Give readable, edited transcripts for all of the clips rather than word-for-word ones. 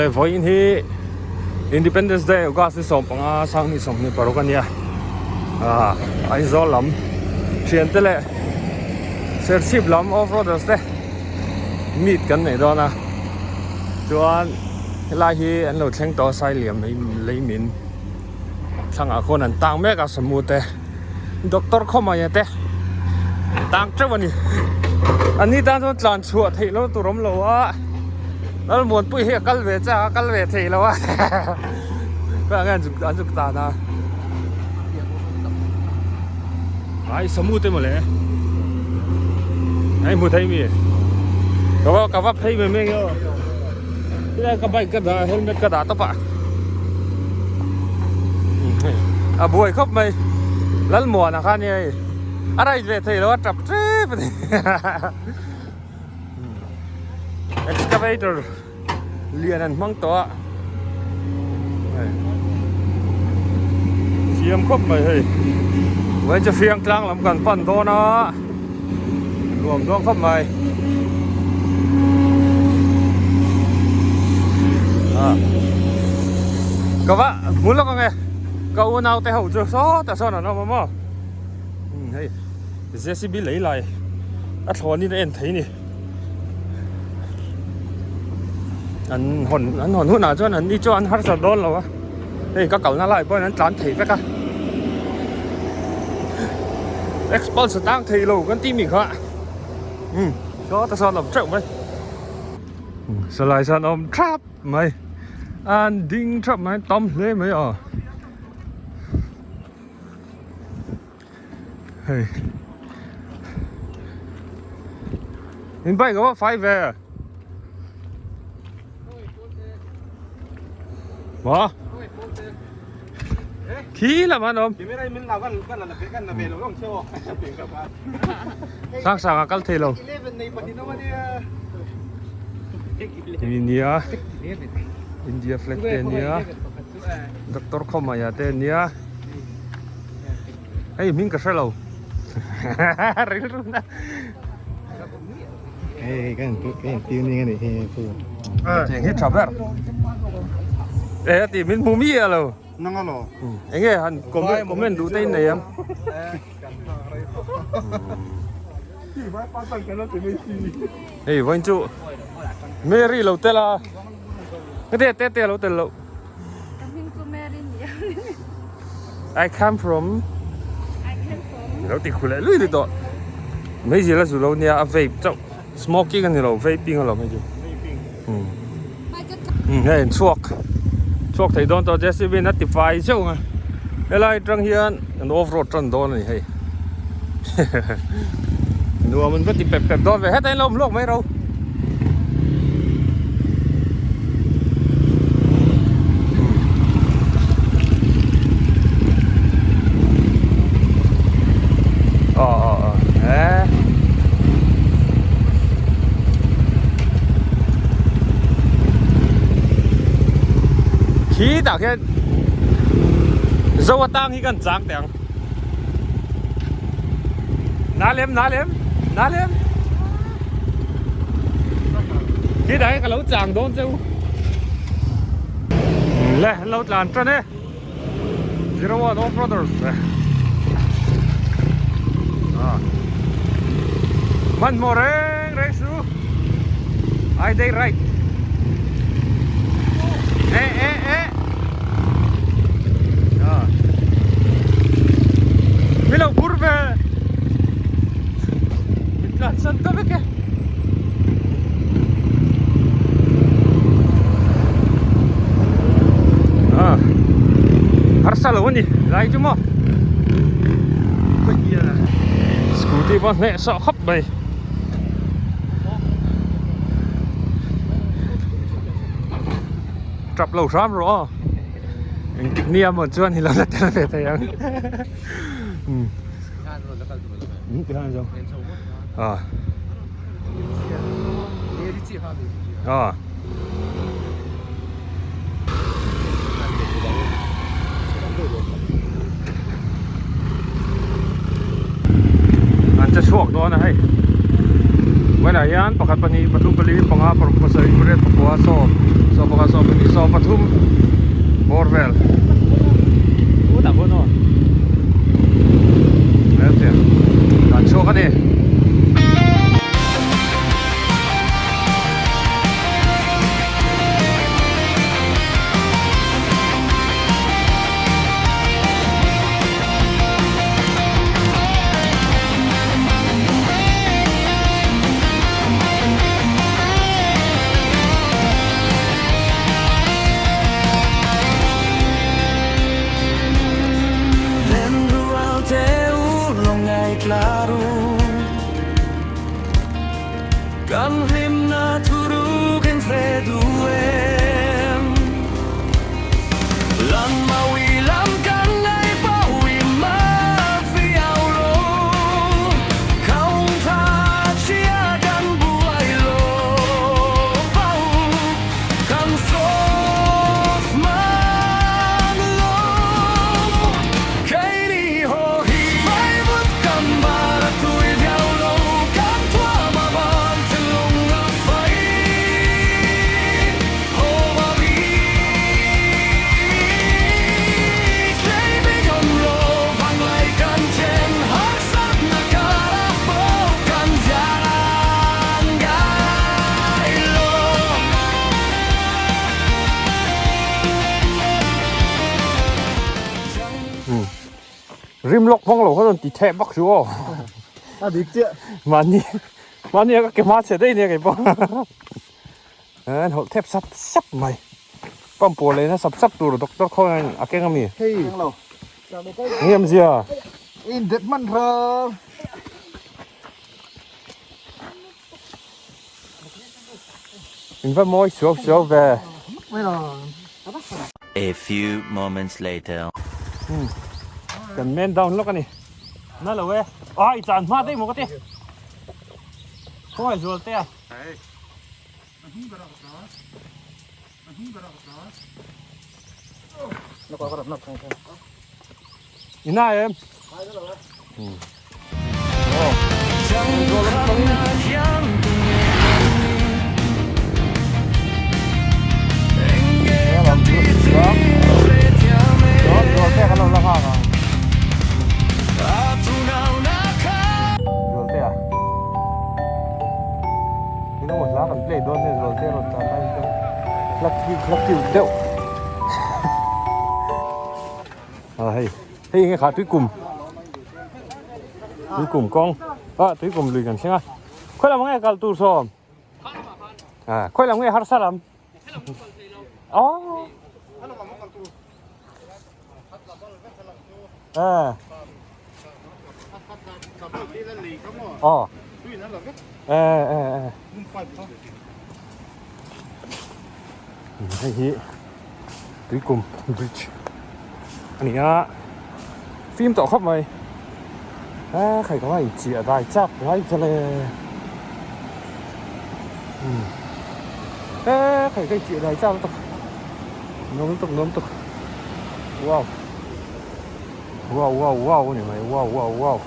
Awle vawiin hi Independence Day August ni 15 sang ni 26 a nia ah Aizawl lam thian te leh Serchhip lam off roaders te meet kan nei dawn a chuan helai hi an lo thleng tawh a Sailiam lei min thlangah khawn an tang mek a samu te doctor khawmawia te tang teuh a ni an ni tan chuan tlan chhuah theih loh tur awm lo a Lalmuanpui hi a kal ve chak a kal ve theih loh a khawiah nge an zuk an zuk tan a ai samu te mawle ai hmu thei mi ka va ka va phei mai mai nge aw tilai ka bike ka dah helmet ka dah tawp a a buai khawp mai Lalmuana kha nia hei a ride ve thei lo a tap tep a ni excavator lian an hmang tawh a hei siam khawp mai hei vawiin chu hriang tlang lam kan pan dawn a nuam dawn khawp mai ah ka va hmu lawk ang e ka unau te ho chu sawtah sawn an awm a maw hei J C B lei lai a thlawnin a en thei a ni. An hawn an hawn hunah chuan an ni chu an harsat dawn lo a hei ka kalna lai pawhin an tlan thei vek a expulse a tang thei lo kan tih mi kha umm sawta sawn awm teuh mai salai sawn awm thap mai an ding thap mai tam hle mai aw. Hei in bike a va fai ve maw khi lam an awm sang sang a kal thei lo nia India flag te nia Doctor Khawmaya te nia. Hei hming ka hre lo rilru na Hei kan kan tuning ani hi pu Tiang hi tha ber E ti min hmu mi a lo Nang alo Enge han comment comment duh te in nei am Hei vawiin chu Mary lo tel a Te te te lo tel lo Ka hming chu Mary ni a. I come from I came from Lo ti khu leh lui lui tawh. Mai zil a zu lo nia a vape chauh. Smoking a ni lo vaping a lo mai chu. Vaping. Um hei an chhuak. Chhuak thei dawn tawh JCB in a ti fai zeuh ang a. Helai atang hian an off road tan dawn a ni hei. Nuam an va ti pep pep dawn ve heta in lo awm hlawk mai ro. Ờ ờ ờ Ê. Khi tah khian Zo atang hi kan chang teh ang. Ná lem ná lem ná lem Khi tah hian ka lo chang dawn che u. Le an lo tlan tan e. 01 Off Roaders. À. Hmanhmawh reng reng su. Ai day right. E e e. À. Mi lo phur ve. Min tlan san ta vek e. À. Harsa lo ani lai chu maw. Scooty pawh hneh sawh khawp mai. Tap lo hram rawh aw engtik nia maw chuan hi lo la tel ve thei ang umm ah ah An che chhuak dawn a hei. When I. ah hian pakhat pahnih pathum pali panga paruk pasarih pariat pakua sawm sawm pakhat sawm pahnih sawm pathum bawr vel dan chhuak a ni. Rim lawk hmang lo kha rawn ti theh vak chu aw. A dik chiah. Mahni mahni a ka ke hma chhe daih nia kei pawh. An hawlh thep sap sap mai. Pump pawl leh na sap sap tur doctor khawiah a keng ami. Hei. Ngiam zia. In det hman ral. In va mawi suau suau ve. A few moments later. Kan man down lawk a ni. Na lo e. Ah i tlan hma daih maw ka ti. Khawngaih zual te a. Ina em? Engemaw hla kan play dawn hei zual te rawn tan lai hian hla cute hla cute deuh ah hei hei enge kha tuikum tuikum kawng ah tuikum lui kan thleng a khawi lam nge kal tur sawm ah khawi lam nge harsa lam oh à ờ ê ê ê hei hi tuikum bridge a ni a fim tawh khawp mai a khai ka ngai chiah dai chak ngai che le e khai kai chiah dai chak lutuk nuam lutuk nuam lutuk wow wow wow wow a ni mai wow wow wow.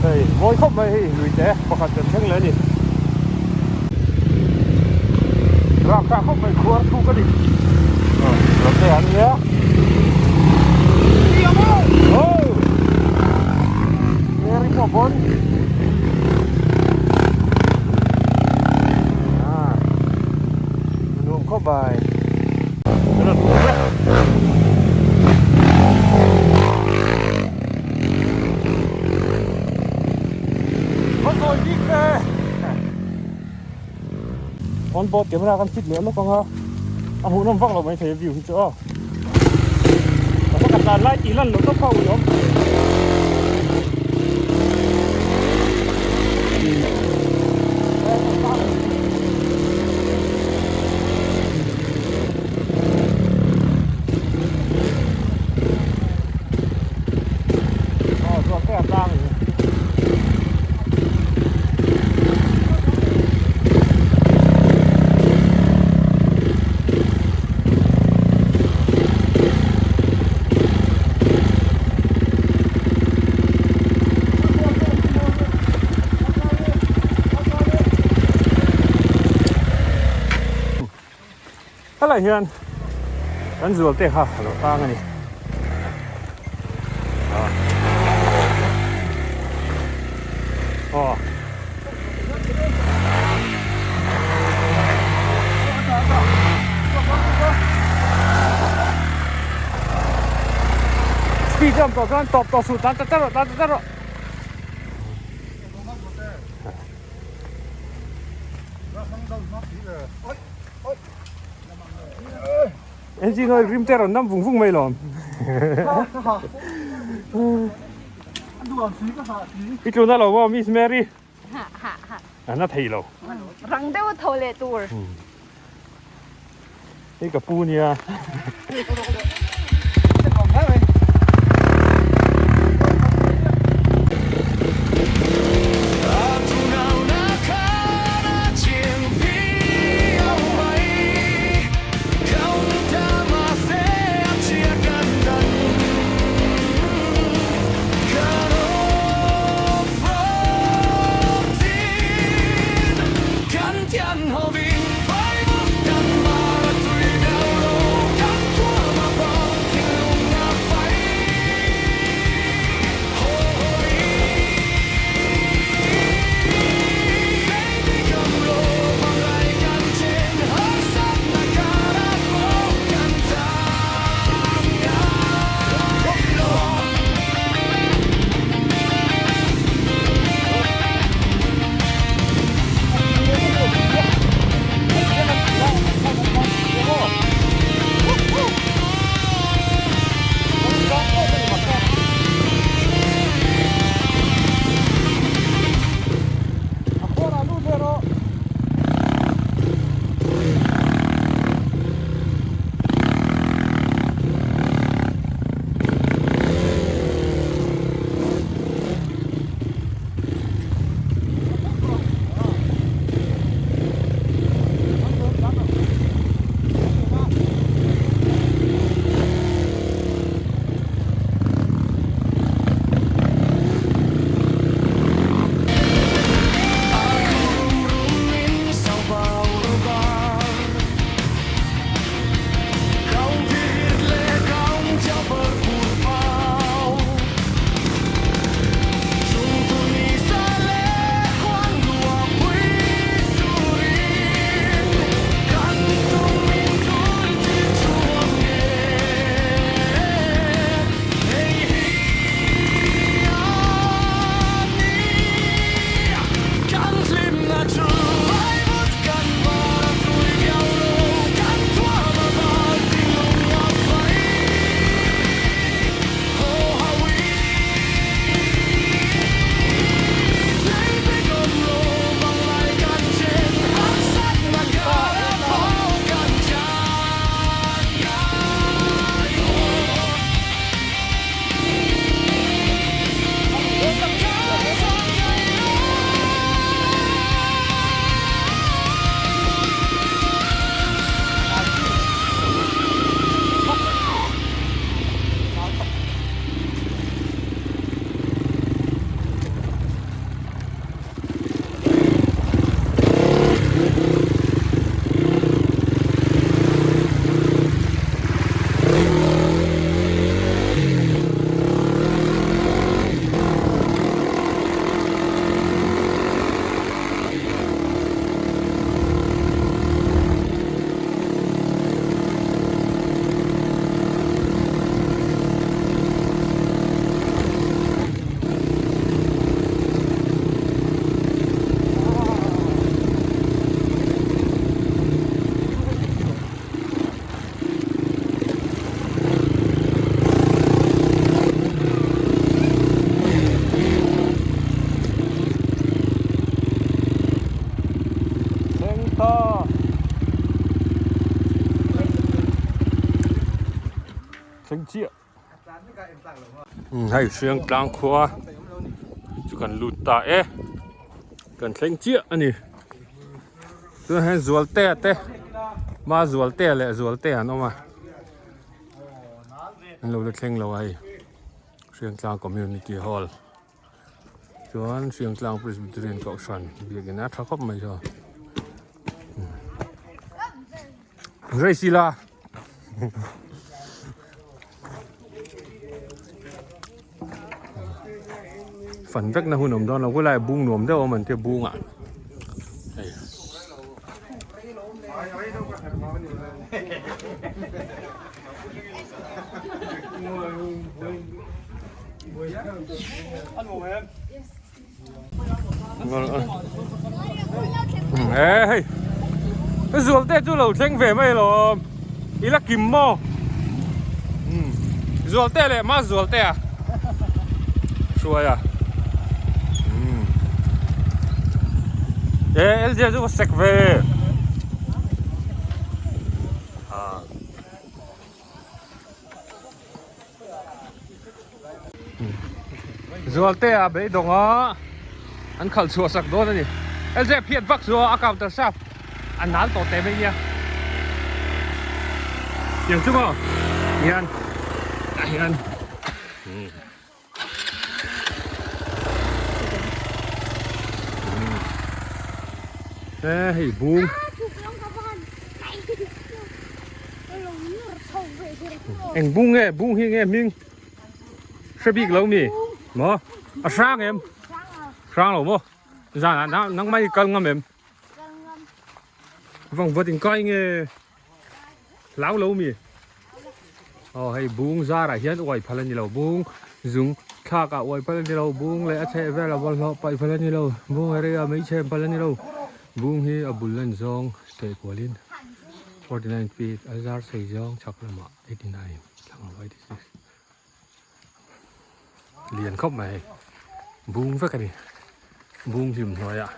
Hei mawi khawp mai hei lui te pakhat kan thleng leh a ni rak tah khawp mai khuar thuk a ni ram te an nia Very bon. Ah. Nuam khawp mai. On board camera kan fit leh lawk ang a a hmuhnawm vak lo mai thei a view hi chu aw ka va ka tlan lai tih lan loh tawp kha ui awm. Aw zual te a. Hetah hian kan zual te kha a lo tang a ni. Aw. Speed jump tawh chuan tawp tawh suh tan ta ta rawh tan ta ta rawh. Engine oil rim te rawn nam vung vung mai lawm. I tluna lo maw Miss Mary? A na thei lo. Rang deuh a tho leh tur. Hei ka pu nia. Thleng ta. Thleng chiah. Hei hriang tlang khua chu kan lut ta e. Kan thleng chiah a ni. Chuan hian Zualtea te Ma Zualtea leh Zualtea an awm a. An lo la thleng lo a hei. Hriangtlang Community Hall. Chuan Hriangtlang Presbyterian Kohhran biakin a tha khawp mai chu. Race ila. Fan vek na hun awm dawn lo khulai bung nuam deuh awm an tia bungah hei. E hei zual te chu lo thleng ve mai alawm i la kim maw zual te leh ma zual te a hruai a e LJ chu ka sek ve Zualtea beidawng a an khalh chhuah sak dawn a ni. LJ phiat vak chu a counter shaft a nal tawh teh mai nia. Tiang chu maw hian tah hian e hei bung. Eng bung nge bung hi nge hming hre bik lo mi maw a hrang em hrang lo maw zanah nang mai kal ngam em vang vat in kai nge hlau lo mi aw hei bung zarah hian uai phal a ni lo bung zung thlak ah uai phal a ni lo bung leh a chheh vel a bawlhhlawh paih phal a ni lo bung area hmeichhe phal a ni lo bung hi a bul lan zawng teh kualin. 49 feet a zar sei zawng chhak lamah 89 thlang lamah 86 lian khawp mai hei bung vek a ni bung hlim hnuaiah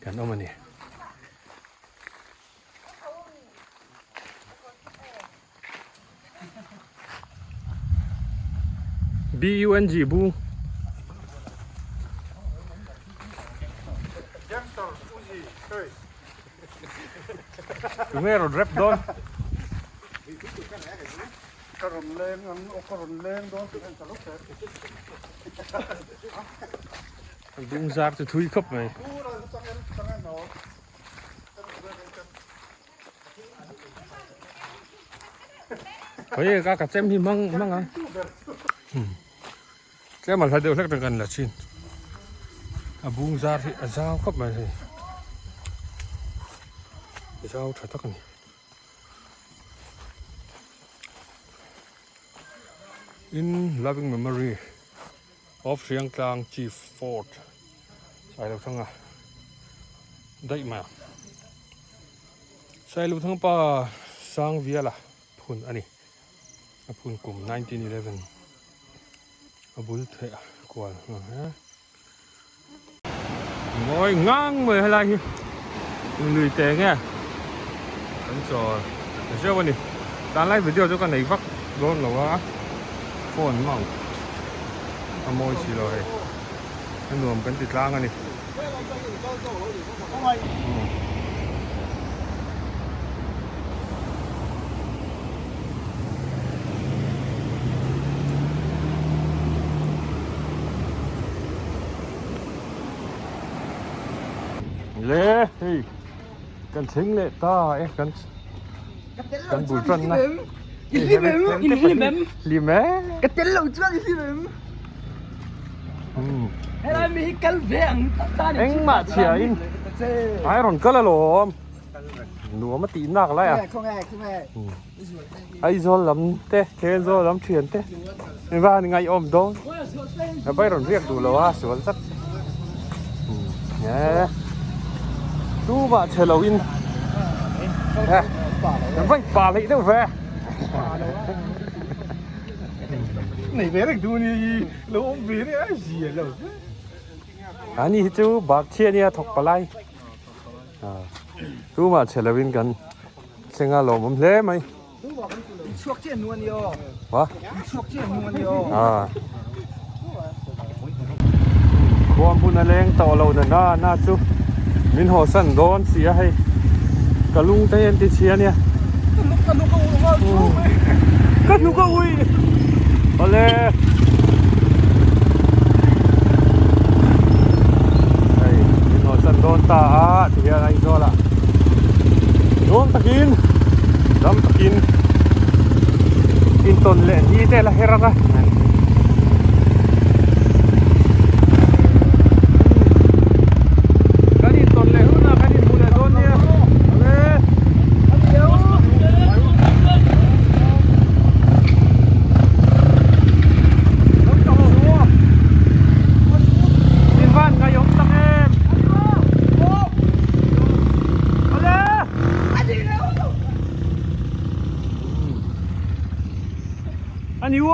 kan awm a ni. BUNG bung Tunge rawn rep dawn? Ka rawn leng ang aw ka rawn leng dawn tih en ta lawk e. Bung zar chu thui khawp mai. Khawi ka ka chem hi mang mang ang. Tlem a hla deuh hlek kan la thin. A bung zar hi a zau khawp mai hei. Zau tha tak a ni. In loving memory of Hriangtlang Chief Fort Sailothanga daih mai a. Sailothanga pa Sangviala phun a ni. A phun kum 1911 a bul theh kual he. Ngawi ngang mai helai hi lui teh nge kan chawl ta zeuh a ni. Tunlai video chu ka nei vak dawn lo a phone mount a mawi si lo hei a nuam kan ti tlang a ni. Le hei kan thleng leh ta e kan kan bul tan na I hlim em i hlim em hlim e ka tel lo chuan i hlim em helai mi hi kal ve ang ta ni engmah chhia in ai rawn kal alawm nuam a tih nak lai a Aizawl lam te Thenzawl lam thian te van ngaihawm dawn a vai rawn riak duh lo a sual tlat e tumah chhe lo in vai pa hleih deuh ve Nei ve reng tu ni lo awm ve reng a zia lo. Ani hi chu bak chhia nia thawk palai. Tumah chhe lo in kan thleng a lawmawm hle mai. Chhuak chiah hnu a ni aw. Hva? Chhuak chiah hnu a ni aw. Khua hmun a leng tawh lo na na na chu min haw san dawn si a hei ka lung te hian ti chhia nia ka hnuk a ui nghal chu mai ka hnuk a ui awle hei min haw san dawn ta a ti hian Aizawl ah nuam takin. Dam takin intawn leh ni te la her ang a. Kan intawn leh hunah kan inhmu leh dawn nia. Awle. Min van ngaiawm tak em. Awle. A ni u.